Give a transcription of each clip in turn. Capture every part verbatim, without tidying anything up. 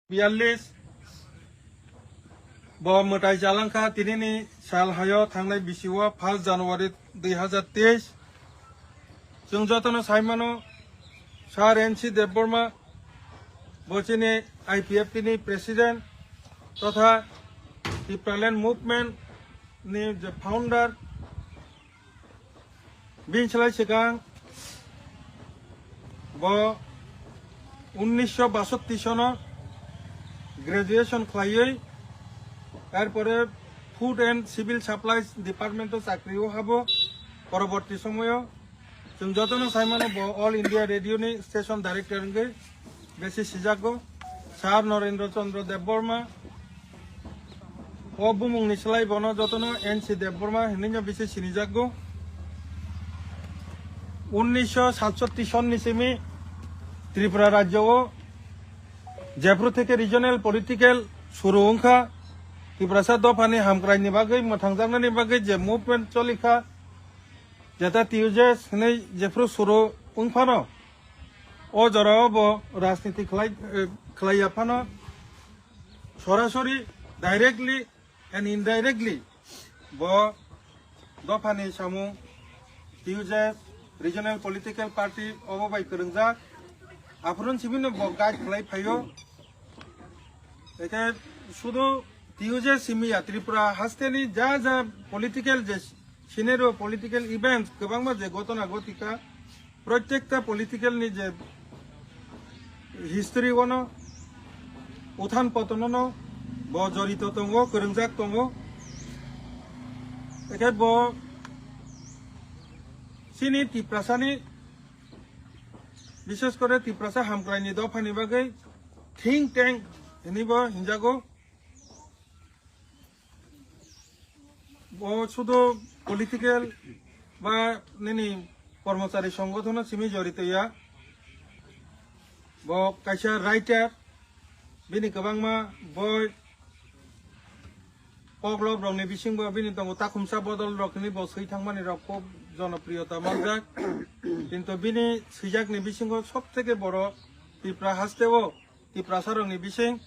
biyallis. Bo mwtai chalangkha tinini sal hayo thangnai bisio first January dui hazar teis. Chwng jotono saimano Sir N C Debbarma, bo chini I P F T ni president totha Tipraland movement ni je founder. Bini slai swkang bo unnisho basotti sono graduation khlaiwi, tarpore Food and Civil Supplies Department o chakri o habo. Poroborti somoyo chwng jotono saimano bo All India Radio ni station director wngwi besi sijago. Sir Narendra Chandra Debbarma, o bumungni slai bono jotono N C Debbarma hinwi no bisi sinijago. Unnisho satsotti sonni simi Tripura rajyo o jephru theke regional political suru wngkha, Tiprasa dophani hamkraini bagwi mwthangjaknani bagwi je movement cholikha, jeta T U J S hinwi jephru suru wngphano, o jorao bo rajniti khlai, eh, khlaiya phano, sorasori, directly and indirectly bo dophani samung T U J S regional political party obo bai kwrwngjak. Aphuru simi no bo guide khlai phaio. Eke sudu T U J S simi ya, Tripura hasteni ja ja political je scenario, political events kwbangma je gotona gotika, protekta political ni je history ono, uthan potono no bo jorito tongo, kwrwngjak tongo. Eke bo chini Tiprasa ni, bishes kore Tiprasa hamkrai ni dopha ni bagwi think tank hinwi bo hinjago. Bo sudu political ba nini kormochari songothono simi jorito ya. Bo kaisa writer, bini kwbangma boi, koklop rokni bisingo bini tongo takhumsa bodol rok hinwi bo swi thangmani rok kok jonopriyota manjak. Kintu bini swijakni bisingo sob theke boro Tripura hasteo Tiprasa rokni bising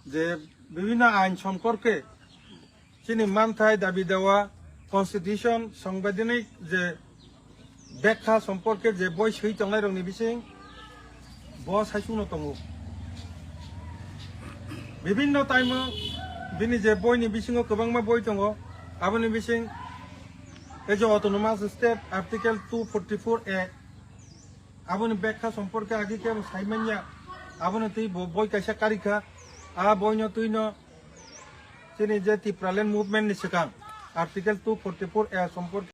je bibhinno ain somporke chini manthai dabi dawa, constitution, sangbidhanik je bekha somporke je boi swi tongnai rokni bising bo saichungno tongo. Bibhinno time o bini je boini bisingo kwbangma boi tongo, aboni bising ei je autonomous state article two forty-four A, aboni bekha somporke agi khe bo sai manya, aboni twi bo boi kaisa karikha, a boino twino chini je Tipraland movement ni swkang article two forty-four A somporke